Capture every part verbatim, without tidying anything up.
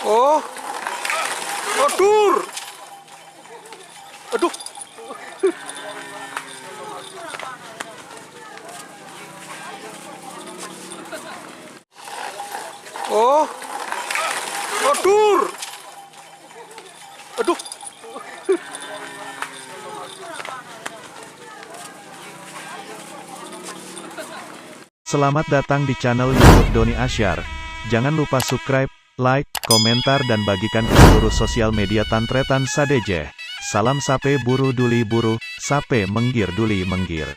Oh. Oh, dur. Aduh. Oh. Oh, dur. Aduh. Selamat datang di channel YouTube Doni Asyar. Jangan lupa subscribe, like, komentar, dan bagikan ke seluruh sosial media tan-trètan sadhâjâ. Salam sapè buru duli buru, sapè mèngghir duli mèngghir.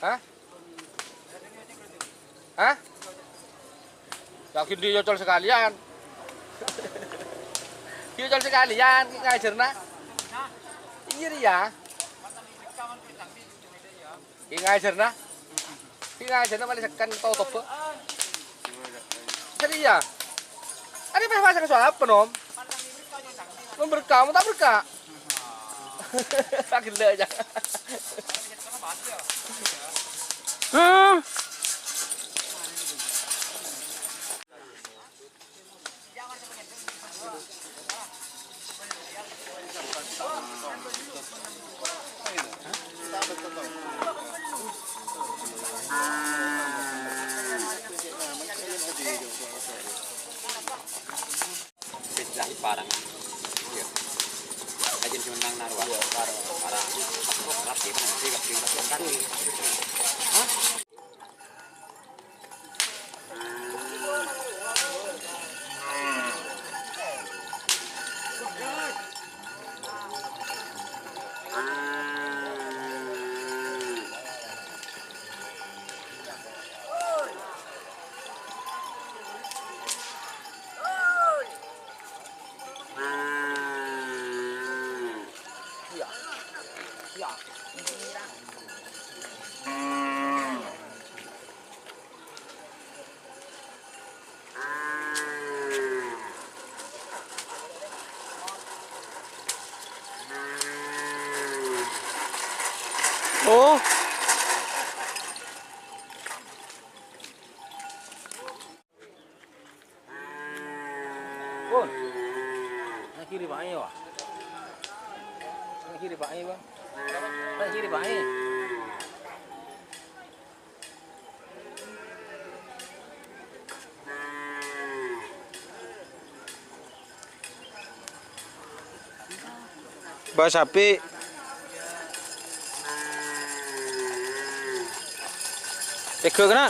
Hah? Hah? Yakin diocol sekalian. Diocol sekalian, ngajarna. Iya, iya. Ki ngajarna. Ki ngajarna malah sekan tau toba. Serius ya? Adi pas pasang soal apa, Nom? Nom berkah, mau tak berkah? Tak gila aja. Hah? Wis lah, parang. Iya. Aja cuma nang naruh. Iya, parang. Parang. Rapi, rapi, rapi, rapi, rapi. Hah? Oh. Pon. Nang kiri bâ'na, wah. Nang kiri bâ'na, wah. Nang kiri bâ'na. Bâ sapè. Tèghâ kèna.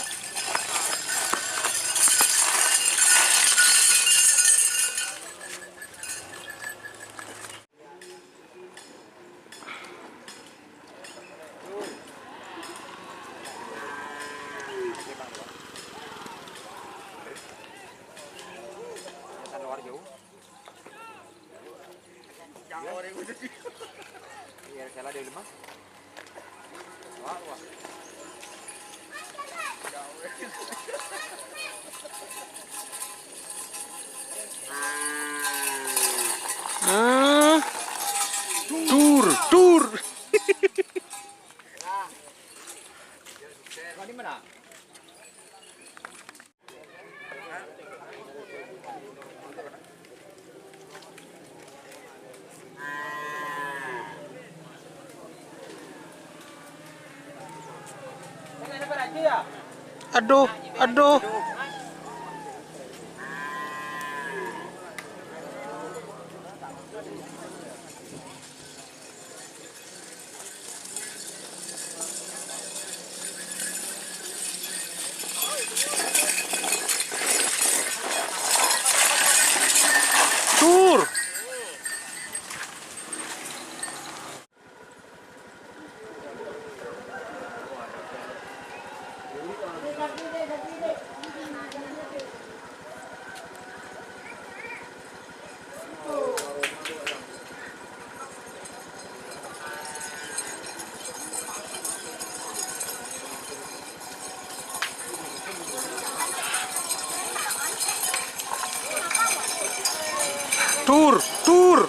Hmm. Dur, dur. Aduh, aduh. Tur. Tur, tur.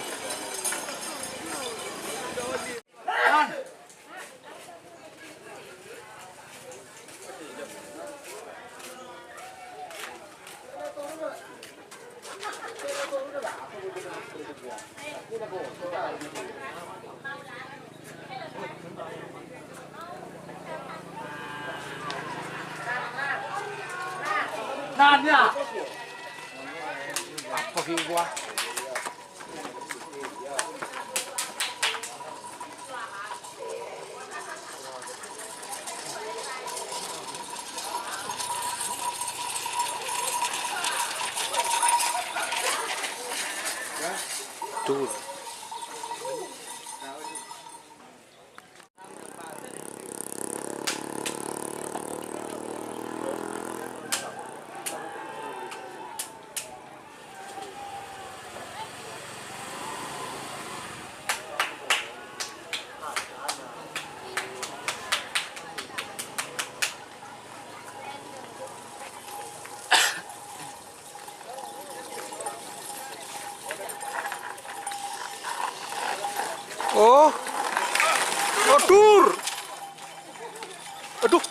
Nah, ya. Apa sih gua? Tur. Oh. Oh, tur. Aduh.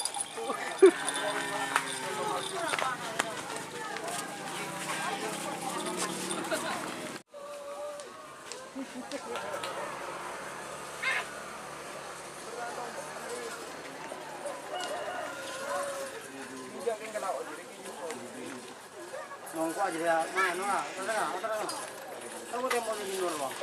Mongko aja ya, main lah, udah, udah, udah. Kamu tempo di luar, Bang.